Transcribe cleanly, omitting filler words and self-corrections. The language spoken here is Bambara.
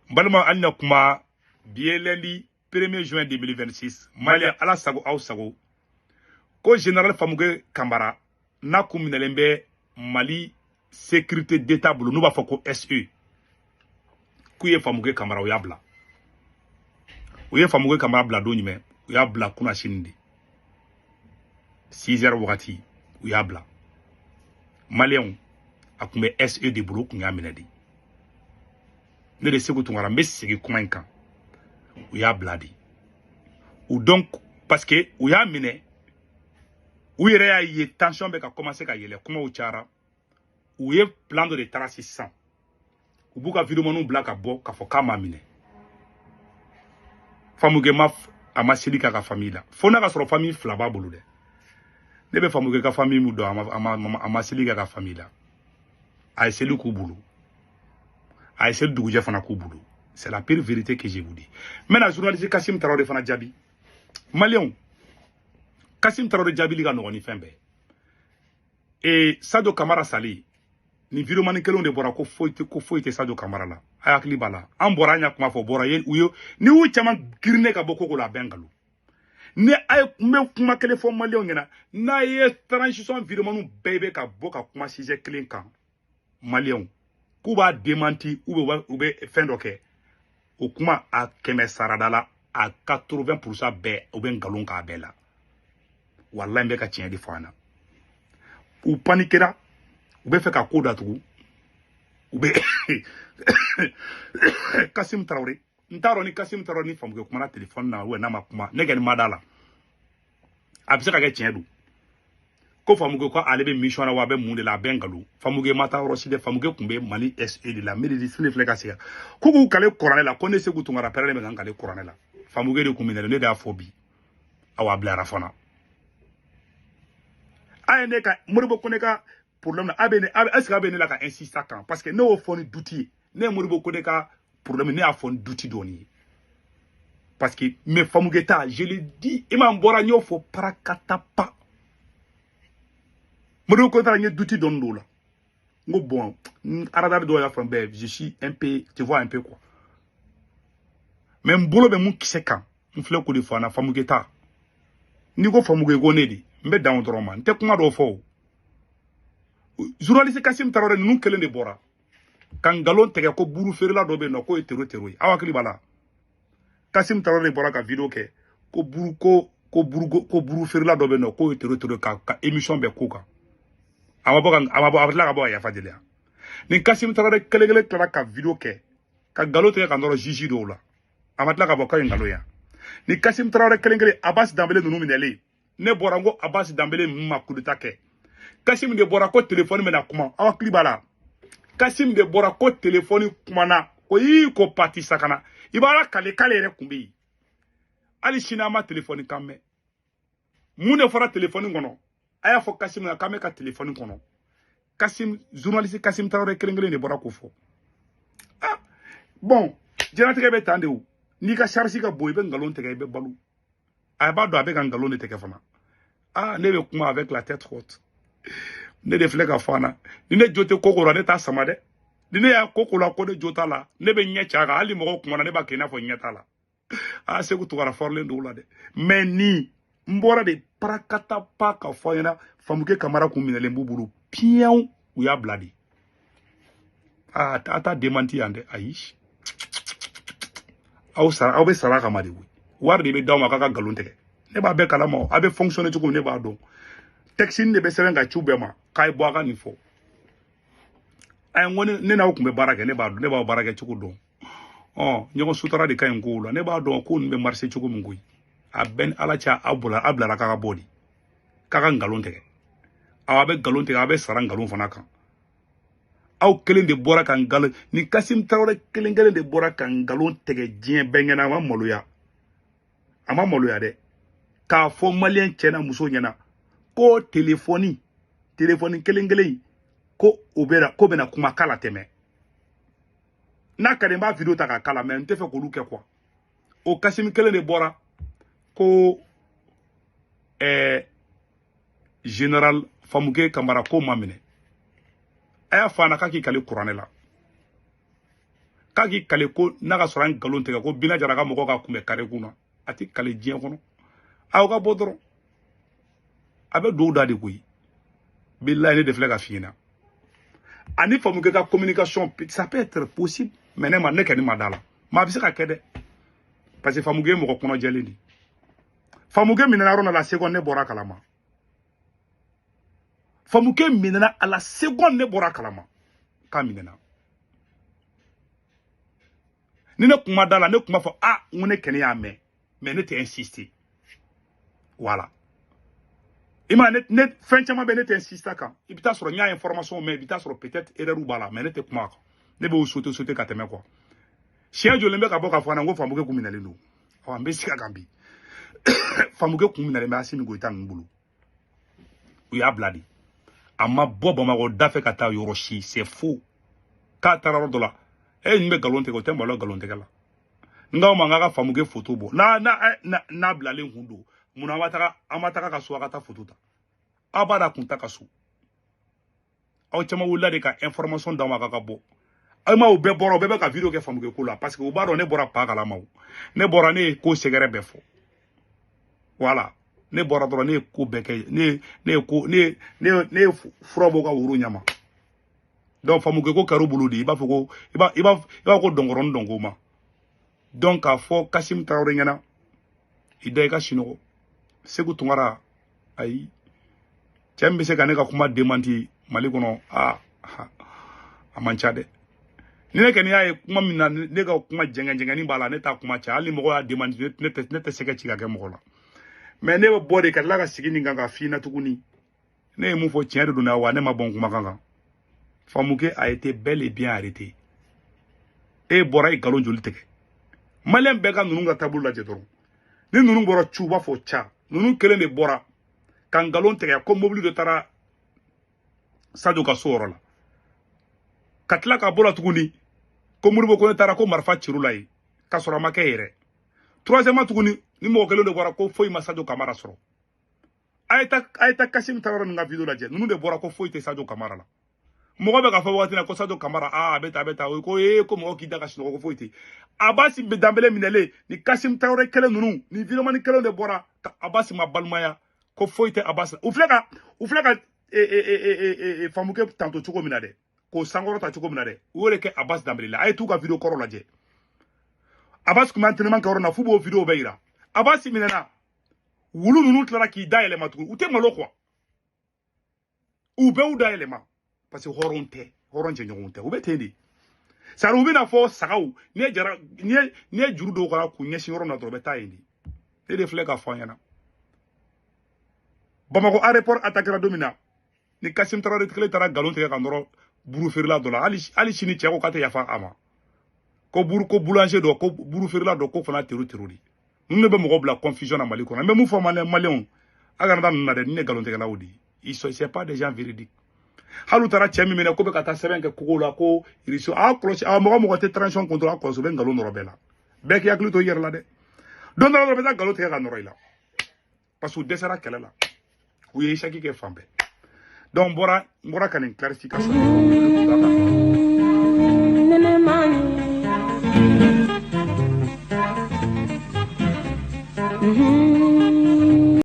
N balima, hali na kuma bi ye lundi 1er juin 2026. Mali, Ala sago aw sago, ko général Famuke Kamara n'a kun minɛlen bɛ Mali sécurité d'État bolo, n'u b'a fɔ ko SE, k'u ye Famuke Kamara, u y'a bila. U ye Famuke Kamara bila don jumɛn? U y'a bila kunasini de, 6 heures wagati u y'a bila. Maliyɛnw, a kun bɛ SE de bolo, u kun y'a minɛ de. Ne de Segu Tunkara, n bɛ segin kuma in kan. U y'a bila de u, donc parce que u y'a minɛ, u yɛrɛ y'a ye tension bɛ ka commencer ka yɛlɛ, kumaw cayara. U ye plan dɔ de taara sisan, u b'u ka videomaniw bila ka bɔ k'a fɔ k'a ma minɛ. Famuke ma, a ma seli k'a ka famille la, fo n'a ka sɔrɔ famille fila b'a bolo dɛ. Ne bɛ Famuke ka famille mun dɔn, a ma seli k'a ka famille la. A ye seli k'u bolo, a ye seli dugujɛ fana k'u bolo. C'est la pire vérité que je vous dis. Maintenant, journaliste Kassim Traoré fana jaabi. Maliyɛnw, Kassim Traoré jaabili ka nɔgɔn ni fɛn bɛɛ. E Sadio Kamara sali ni vidéomani kelenw de bɔra ko foyi tɛ, ko foyi tɛ Sadio Kamara la. A hakili b'a la, an bɔra, an y'a kuma fɔ, bɔra ye u ye ni y'u caman girinne ka bɔ koko la, a bɛ nkalon. Ni a ye, n bɛ kuma kelen fɔ maliyɛnw ɲɛna: n'a ye transition vidéomaniw bɛɛ bɛ ka bɔ ka kuma sujet kelen kan, maliyɛnw, k'u b'a démenti ou bien u bɛ fɛn dɔ kɛ, o kuma a 100 sarada la, a 80% bɛɛ u bɛ nkalon k'a bɛɛ la. Walayi, n bɛ ka tiɲɛ de fɔ an na. U panikera, u bɛ fɛ ka ko datugu. U bɛ Kasim Traoré, n t'a dɔn ni Kasim Traoré ni Famuke kumana téléphone na ou n'a ma kuma. Ne kɔni ma da la, a bɛ se ka kɛ tiɲɛ don ko Famuke ko ale bɛ mission na wa, a bɛ mun de la. A bɛ nkalon. Famuke ma taa yɔrɔ si dɛ. Famuke tun bɛ Mali SE de la. Meri sini filɛ ka segin ko k'u kale kuranɛ la, ko ne Segu Tunkara pɛrɛnnen bɛ ka n kale kuranɛ la. Famuke de kun minɛ, ne de y'a fɔ bi. Awa, a bilara fana. A ye ne ka Moribo Kone ka problème na, a bɛ ne a est ce que a bɛ ne la ka insister kan? Parce que ne y'o fɔ ni doute ye. Ne ye Moribo Kone ka problème, ne y'a fɔ ni doute dɔɔni ye, parce que mais Famuke ta, je le dis, i ma n bɔra, n y'o fɔ parakatapa. Moribo Kone ta, n ye doute dɔɔni don o la. N ko bon, radar dɔw y'a fɔ bɛɛ, je suis un peu, tu vois un peu quoi. Mais n bolo bɛ mun kisɛ kan, n filɛ k'o de fɔ an na. Famuke ta, n'i ko Famuke ko ne de, n bɛ dan o dɔrɔn ma, n tɛ kuma dɔw fɔ. O journaliste Kasim Traoré ninnu kelen de bɔra ka nkalon tigɛ ko buru feerela dɔ bɛ yen nɔ, k'o ye tero tero ye. Aw hakili b'a la, Kasim Traoré de bɔra ka vidéo kɛ ko buru ko buru ko buru feerela dɔ bɛ yen nɔ, k'o ye tero tero, ka émission bɛɛ k'o kan. A ma bɔ ka, a ma bɔ, a bɛ tila ka bɔ ka yafa deli yan. Ni Kasim Traoré kelen kelen tilala ka vidéo kɛ ka nkalon tigɛ ka nɔrɔ juge dɔw la, a ma tila ka bɔ k'a ye nkalon yan. Ni Kasim Traoré kelen kelen, Abbas Danbele ninnu minɛlen, ne bɔra n ko Abbas Danbele ninnu ma coup d'état kɛ. Kasim de bɔra ko téléphone bɛna kuma. Aw hakili b'a la, Kasim de bɔra ko téléphone kumana, ko ii ko pati sakana. I b'a la kale k'ale yɛrɛ kun bɛ yen. Hali sini an ma téléphone kan mɛn. Mun de fɔra téléphone kɔnɔ? A y'a fɔ Kasim na k'an bɛ ka téléphone kɔnɔ. Kasim, journaliste Kasim Traoré kelen kelen de bɔra k'o fɔ. Ah bon, diɲɛlatigɛ bɛ tan de. O n'i ka charge ka bon, i bɛ nkalon tigɛ, i bɛ balo. A b'a dɔn a bɛ ka nkalon de tigɛ fana. Ah, ne bɛ kuma avec la tête haute. Ne de filɛ ka fɔ an na, ni ne jo tɛ koko la, ne t'a sama dɛ. Ni ne y'a koko la ko ne jo t'a la, ne bɛ ɲɛ cɛ a kan. Hali mɔgɔw kumana, ne b'a kɛ i n'a fɔ ɲɛ t'a la. Ah, Segu Tunkara fɔrilen don o la dɛ. Mais ni n bɔra de parakata pa ka fɔ an ɲɛna, Famuke Kamara kun minɛlen b'u bolo piɲɛw, u y'a bila de. Ah, a t'a démenti yan dɛ. Ayi, aw sara, aw bɛ sara kama de koyi. Wari de bɛ d'aw ma k'a ka nkalon tigɛ. Ne b'a bɛɛ kalama, a bɛ fonctionner cogo min, ne b'a dɔn. Texte de bɛ sɛbɛn ka ci u bɛɛ ma k'a ye bɔ a ka nin fɔ. Ayi, n ko ne n'aw tun bɛ baara kɛ, ne b'a dɔn, ne b'aw baara kɛ cogo dɔn. Ɔ ɲɔgɔn sutura de ka ɲi kow la. Ne b'a dɔn ko ninnu bɛ marcher cogo min koyi. A bɛɛ ni Ala cɛ, aw bɔra, aw bilara k'a ka bɔ de k'a ka nkalon tigɛ. Aw bɛ nkalon tigɛ, aw bɛ sara nkalon fana kan. Aw kelen de bɔra ka nkalon, ni Kasim Traoré kelen kelen de bɔra ka nkalon tigɛ diɲɛ bɛɛ ɲɛna. A ma maloya, a ma maloya dɛ, k'a fɔ maliyɛn cɛ n'a muso ɲɛna ko téléphone kelen kelen ko o bɛna, ko bɛna kuma k'a la tɛmɛ. N'a ka di n b'a vidéo ta k'a kala, mais n tɛ fɛ k'olu kɛ quoi. O Kasimi kelen de bɔra ko général Famuke Kamara ko ma minɛ. A y'a fɔ a ɲɛna k'a k'i kali kuranɛ la. K'a k'i kale ko n'a ka sɔrɔ an nkalon tigɛ ko Bina Jara ka mɔgɔw ka kunbɛ kare kun na, a ti kale diɲɛ kɔnɔ. Aw ka bɔ dɔrɔn, a bɛ duwawu da de koyi. Bilayi, ne de filɛ ka f'i ɲɛna. Ani Famukɛ ka communication, ça peut être possible, mais ne ma ne kɔni ma da la, mais a bɛ se ka kɛ dɛ, parce que Famukɛ ye mɔgɔ kɔnɔjɛlen de. Famukɛ minɛna yɔrɔ min na, la seconde ne bɔra kalama. Famukɛ minɛna, à la seconde ne bɔra kalama k'a minɛna. Ni ne kun ma da la, ne kun b'a fɔ a n ko ne kɛnɛ y'a mɛn, mais ne tɛ insister. Voilà, i ma ne fɛn caman bɛ, ne tɛ insister kan. I bɛ taa sɔrɔ n y'a information mɛn, i bɛ taa sɔrɔ peut-être erreur b'a la, mais ne tɛ kuma a kan, ne b'o sauter sauter ka tɛmɛ quoi. Siɲɛ joli bɛ ka bɔ k'a fɔ an na ko Famukɛ kun minɛlen don? Ɔ, an bɛ sigi a kan bi. Famukɛ kun minɛlen bɛ Asimi Goyita ninnu bolo, u y'a bila de. A ma bɔ Bamakɔ da fɛ ka taa yɔrɔ si, c'est faux. K'a taara yɔrɔ dɔ la, e nin bɛ nkalon tigɛ, o tɛ malo nkalon tigɛ la. N k'aw ma n k'a ka Famukɛ photo bɔ n'a bilalen kun don munna? An ma taga ka so, a ka taa photo ta. Aw b'a dɔn a kun ta ka so. Aw caman wulila de ka information d'aw ma k'a ka bɔ. Aw ma o bɛɛ bɔra, o bɛɛ bɛ ka vidéo kɛ Famukɛ ko la, parce que u b'a dɔn ne bɔra pa kalama. O ne bɔra, ne ye ko sɛgɛrɛ bɛɛ fɔ. Voilà, ne bɔra dɔrɔn, ne ye ko bɛɛ kɛ, ne ye ko ne ye fura bɔ ka woro ɲama. Donc Famukɛ ko kɛra u bolo de, i b'a fɔ ko i b'a ko dɔnkɔrɔnin dɔnko ma. Donc k'a fɔ Kasim Tarawele ɲɛna, i da i ka sunɔgɔ. Segu Tunkara, ayi, cɛ min bɛ se ka ne ka kuma démenti Mali kɔnɔ, aa, a man ca dɛ. Ni ne kɔni y'a ye kuma min na, ne ka kuma jɛngɛ jɛngɛni b'a la, ne t'a kuma cɛ. Hali ni mɔgɔ y'a démenti, ne tɛ sɛgɛ ci ka kɛ mɔgɔ la. Mais ne bɛ bɔ de ka tila ka sigi nin kan ka f'i ɲɛna tuguni. Ne ye mun fɔ, tiɲɛ de don wa, ne ma bɔ n kumakan kan. Famukɛ a été bel et bien arrêté. E bɔra i nkalon joli tigɛ? Maliyɛn bɛɛ ka ninnu ka taabolo lajɛ dɔrɔn. Ni ninnu bɔra cu, u b'a fɔ ca ninnu kelen de bɔra ka nkalon tigɛ ko mobili dɔ taara Sadio ka so yɔrɔ la, ka tila ka bɔ la tuguni ko Modibo Kone taara ko marifa cir'u la yen, k'a sɔrɔ a ma kɛ yɛrɛ. Troisièmement tuguni, ni mɔgɔ kelen de bɔra ko foyi ma Sadio Kamara sɔrɔ. A ye taa Kasim Tarawele ninnu ka vidéo lajɛ. Ninnu de bɔra ko foyi tɛ Sadio Kamara la. Mɔgɔ bɛ ka fɔ waati la ko Sadio Kamara, aa, a bɛ tan, a bɛ tan, o ko ee, ko mɔgɔ k'i da ka sunɔgɔ, ko foyi tɛ Abasi Danbele minɛlen. Ni Kasim Tarawele kelen ninnu ni vidéoman kelen de bɔra ka Abasi ma balimaya ko foyi tɛ Abasi. U filɛ ka Famukɛ tanto cogo min na dɛ, k'o sankɔrɔta cogo min na dɛ, u y'o de kɛ Abasi Danbele la. A ye t'u ka vidéo kɔrɔ lajɛ. Abasi tun bɛ entraînement kɛ yɔrɔ na f'u b'o vidéo bɛɛ yira. Abasi minɛna, wulu ninnu tilara k'i da yɛlɛma tuguni. U tɛ malo quoi, u bɛɛ y'u da yɛlɛma, parce que hɔrɔn tɛ, hɔrɔn jɛɲɔgɔn tɛ, u bɛ ten de. Sari u bɛna fɔ sagaw, n'i ye jara, n'i ye juru dɔw kɔnɔ k'u ɲɛsin yɔrɔ min na dɔrɔn, u bɛ taa yen de. Ne de filɛ ka fɔ an ɲɛna, Bamakɔ aéroport attaquera don min na, ni Kasim Tarawele kelen taara nkalon tigɛ ka nɔrɔ buru feerela dɔ la. Hali sini cɛ ko k'a tɛ yafa a ma, ko buru, ko boulanger dɔ, ko buru feerela dɔ, ko fana teru teru de. Ninnu de bɛ mɔgɔw bila confusion na Mali kɔnɔ. N bɛ mun fɔ Maliyɛnw? A kana taa ninnu na dɛ, ninnu ye nkalontigɛlaw de ye. Ils sont, c'est pas des gens véridiques. Hali u taara cɛ min minɛ ko bɛ ka taa sɛbɛn kɛ kogo la ko irisi, a kɔlɔsi. A mɔgɔ mɔgɔ tɛ transition contre, a kɔlɔsi, u bɛ nkalon nɔrɔ bɛɛ la. Bɛɛ k'i hakili to i yɛrɛ la dɛ. Don dɔ la dɔrɔn, u bɛ taa nkalon tigɛ ka nɔrɔ i la, parce que u dɛsɛra kɛlɛ la, u ye échec kɛ fan bɛɛ. Donc n bɔra ka nin clarification de fɔ.